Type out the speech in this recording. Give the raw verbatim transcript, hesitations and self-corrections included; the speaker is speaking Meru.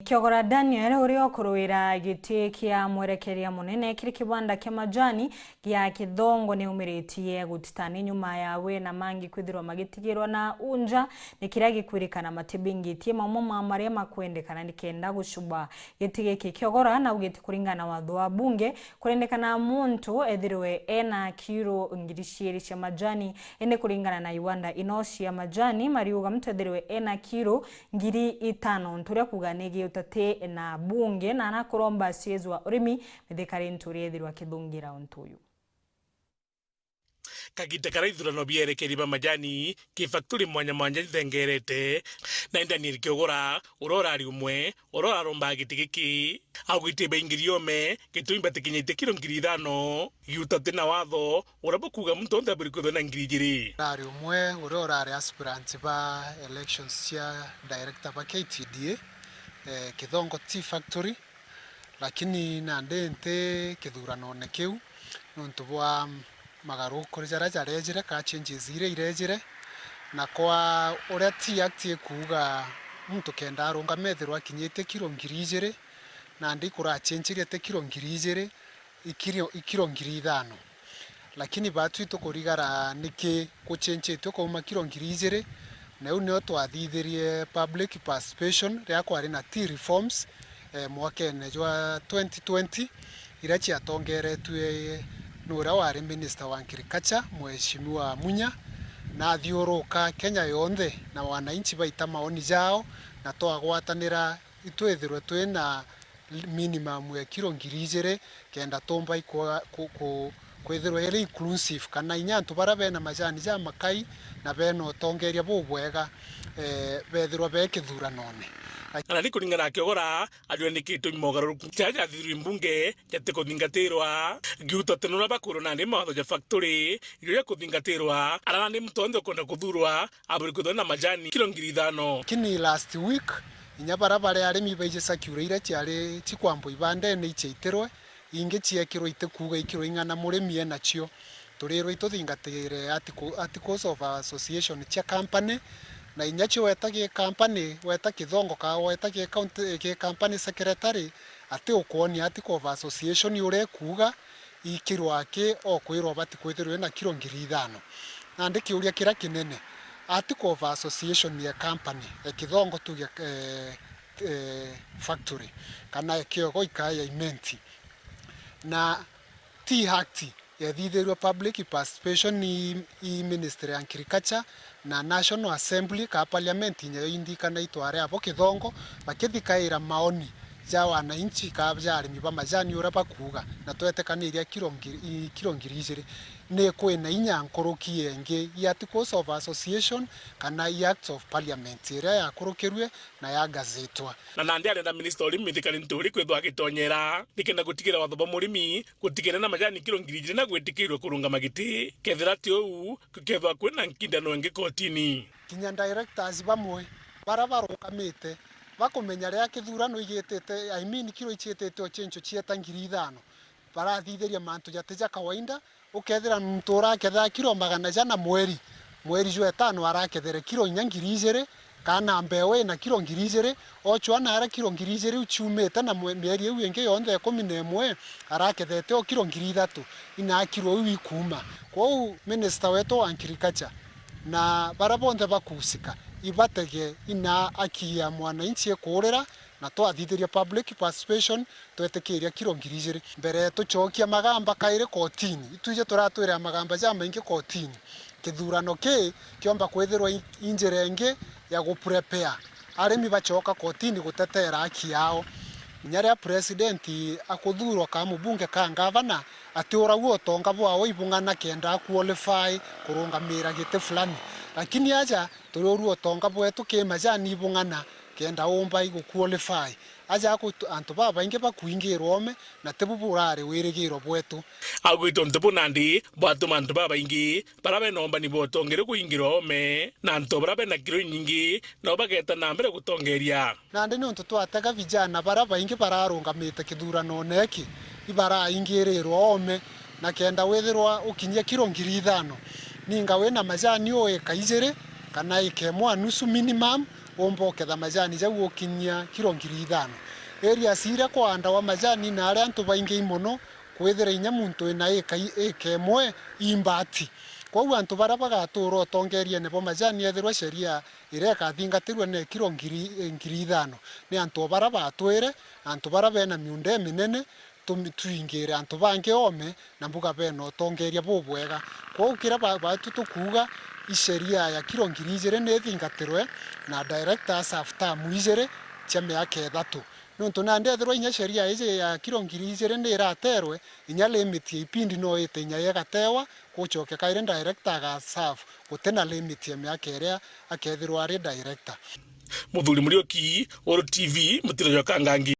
Kiogora Daniel, uria ukuruira giti kia mwerekeria munene kiri kibanda kia majani gia Kithongo, niaumiritie gutitani nyuma ya we na mangi kwithirwa magitigirwa na unja ni kiria gikwirikana matibingitie mamwe ma maria makwendekana nikenda gucuba giti giki. Kiogora naugite kuringana na watho wa bunge, kurendekana muntu ethirwe ena kiro ngiri ciiri cia majani, indi kuringana na iwanda ino cia majani, mariuga muntu ethirwe ena kiro ngiri itano, untu uria kuuga ni giutati na bunge, na nakuromba C S wa urimi Mithika Linturi ethirwa akithungira untu uyu. Kagita karia ithurano bierekeri ba majani ki factory mwanya mwanya ithengerete, na Daniel Kiogora, uria urari umwe uria urarombaga giti giki, augite baingiri ome gitumi batikinyitie kiro ngiri ithano, giutati na watho uria bukuuga muntu onthe aburi kwithwa na ngiri ijiri. Urari umwe uria urari aspirant ba elections cia director ba K T D A, eh, Kithongo Tea Factory, lakini nandi nti kithuranone kiu niuntu bwa magarukuru jaria jarejire, ka changes iria irejire, na kwa uria Tea Act ikuuga muntu kenda arungame ethirwa akinyitie kiro ngiri ijiri, nandi ikurachenchirie ti kiro ngiri ijiri, ikiro, ikiro ngiri ithano. Lakini baatwi tukurigara niki guchenchitue kuuma kiro ngiri ijiri, na iu nio twathithirie public participation riria kwari na tea reforms, eh, mwakene jwa twenty twenty, iria ciatongeretue ni uria wari minister wa agriculture, Mheshimiwa Munya, na athiuruka Kenya yonthe, na wananchi baita maoni jao, na twagwatanira itwithirwe twina minimum ya kiro ngiri ijiri, kenda tumba ikwa-, ku-, ku-, kwithirwa iri inclusive, kana inya antu baria bena majani jamakai na bena utongeria bubwega, eh, bethirwa be kithuranone. Na nandi kuringana na Kiogora, ariwe ni gitumi mogaruruku jaria jathithirwe mbunge jatikuthingatirwa. Giuta tene uria bakwirwa nandi mawatho ja factory, irio ja kuthingatirwa, ara nandi muntu onthe ukwenda kuthurwa, aburi kwithwa na majani kiro ngiri ithano. Lakini last week, inya baria bari arimi baiji circular iria ciari cikwambwa ibandene iciaitirwe, ingi ciekirwe itikuuga ikiro ing'ana murimi enacio. Turirwe ituthingatire article, articles of association cia company, na inya cio weta gi company, weta Kithongo ka weta gi county, gi company secretary, ati ukwonia article of association uria ikuuga, ikirwa aki okwirwa bati kwithirwa na kiro ngiri ithano. Nandi kiuria kiria kinene, article of association ya company, ya Kithongo tuge, eh, eh, factory, kana ya Kiogoi ka ya Imenti, na Tea Act yethithirwe public participation i, i Ministry ya Agriculture, na National Assembly ka Parliament inyayo indikana itware abo Kithongo, bakithikaira maoni ja wananchi ka ja arimi ba majani uria bakuuga, na twetekaniria kiro ngiri, i-, kiro ngiri ijiri. Ni kwina inya nkuruki yengi ya articles of association kana i acts of parliament iria yakurukirue na yagazitwa. Na nandi arenda minista urimi Mithika Linturi kwithwa agitonyera nikenda gutigira watho bwa murimi gutigere na majani kiro ngiri ijiri na gwitikirwe kurungama giti. Kethira ti uu, gukethwa kwina nkindano ingi kotini. Kinya directors bamwe bara barungamite bakumenya riria kithurano igitite, I mean, kiro iciitite o chencho cieta ngiri ithano, barathithiria mantu jati ja kawaida. Ukethira muntu uraketha kiro magana jana mweri, mweri jwa itano arakethere kiro inya ngiri ijiri, kana mbeu ina kiro ngiri ijiri, ochwa naria kiro ngiri ijiri iu ciumite na mwe-, mieri iu ingi yonthe ikumi na imwe arakethete o kiro ngiri ithatu, ina kiro iu ikuuma. Kwou minister wetu wa agriculture na baria bonthe bakuhusika, ibatege ina aki ya mwananchi ikuurira, na twathithiria public participation, twetikiria kiro ngiri ijiri. Mbere tucokia magamba kairi kotini, itwije turatwira magamba jamaingi kotini. Kithurano ki kiomba kwithirwa i, i njira ingi ya guprepare arimi bacoka kotini gutetera haki yao. Inya riria president akuthurwa ka mubunge ka ngavana, ati uragua utonga bwawe ibung'ana kenda aqualify kurungamira giti fulani. Lakini aja turi urua utonga bwetu ki majani ibung'ana kenda umba iguqualify. Aja aku-, antu babaingi bakuingirwa ome, na tibu burari wirigiro bwetu. Augite untu bu nandi bwatuma antu babaingi bara bena umbani bwa utongeri kuingirwa ome, na antu bara bena kiro inyingi nao bageta na mbere gutongeria. Nandi niuntu twatega vijana bara baingi bararungamite kithuranone iki, ibaraingirirwa ome, na kenda withirwa ukinyia kiro ngiri ithano, ninga wina majani o eka ijiri kana eka imwe a nusu minimum, Umba uketha majani jau ukinyia kiro ngiri ithano. Areas iria kwaandawa majani na aria antu baingi mono, kwithira inya muntu ina ika i-, ika imwe i mbati. Kwou antu baria bagatuura utongeriene bwa majani ethirwa sheria iria ikathingatirua ni kiro ngiri, ngiri ithano, ni antu o baria batwire, antu baria bena miunda iminene, tumi-, twingire antu bangi oome, na mbuga bena utongeria bubwega. Kwou kiria ba-, batu tukuuga, i sheria ya kiro ngiri ijiri ni ithingatirwe, na director aserve term ijiri cia miaka ithatu. Niuntu nandi ethirwa inya sheria iji ya kiro ngiri ijiri ni iraterwe, inya limit ya ipindi no ite inya igatewa, gucoke kairi director agaserve gutina limit ya miaka iria akethirwa ari director. Muthuri Muriuki, Uru T V, Mutino jwa Kangangi.